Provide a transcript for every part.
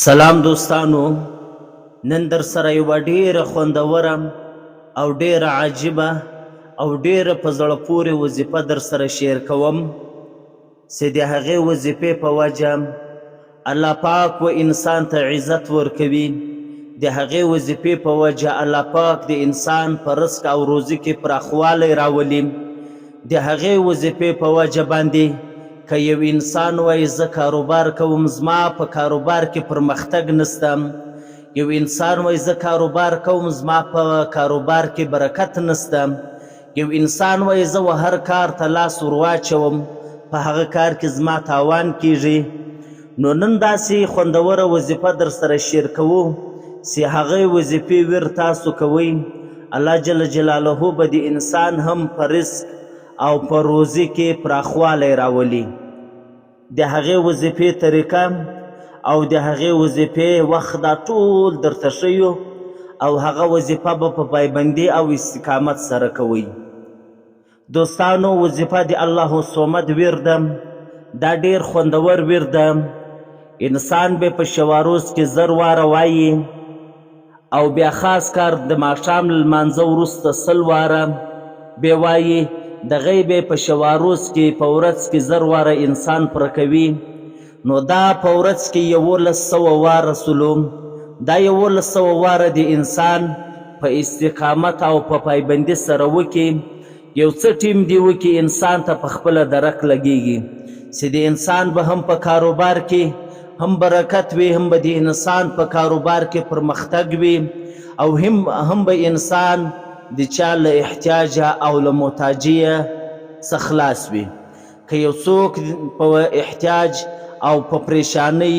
سلام دوستانو، نن درسره یوه ډیره خوندوره او ډیره عجیبه او ډیره په زړه پورې وظیفه درسره شیر کوم چې د هغې وظیفې په وجه الله پاک و انسان ته عزت ورکوي، د هغې وظیفې په وجه الله پاک د انسان په رزق او روزي کې پراخوالی راولي. د هغې وظیفې په وجه باندې که یو انسان وایي زه کاروبار کوم، زما په کاروبار کې پرمختګ نشته، یو انسان وایي زه کاروبار کوم، زما په کاروبار کې برکت نشته، یو انسان وایي زه و هر کار ته لاس ور واچوم په هغه کار کې زما تاوان کیږي، نو نن داسې خوندوره وظیفه درسره شیر کوو چې هغه وظیفې ویر تاسو کوئ، الله جل جلاله به د انسان هم په رزق او په روزي کې پراخوالی راولي. د هغې وظیفې طریقه او د هغې وظیفې وخت دا ټول درته ښیو او هغه وظیفه به په پایبندي او استقامت سره کوئ. دوستانو، وظیفه د الله الصمد ورد ده، دا ډیر خوندور ورد ده. انسان به په شواروز کې 1000 واره وایي او بیا خاص کار د ماښام له لمانځه وروسته 100 واره به وایي. دغه به په شواروز کې په ورځ کې 1000 واره انسان پوره کوي. نو دا په ورځ کې 1100 واره سولو. دا 1100 واره د انسان په استقامت او په پایبندي سره وکي، یو څه ټیم دی وکي، انسان ته په خپله درک لګیږي چې د انسان به هم په کاروبار کې هم برکت وي، هم به د انسان په کاروبار کې پرمختګ وي، او هم به انسان د چا له احتیاجه او له محتاجیه څخه خلاص وي. که یو څوک په احتیاج او په پریشانۍ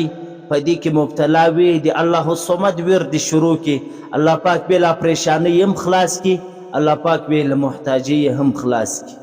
په دې کې مبتلا وي، د الله الصمد ورد شروع کړي، الله پاک به له پریشانۍ هم خلاص کړي، الله پاک به له محتاجۍ هم خلاص کړي.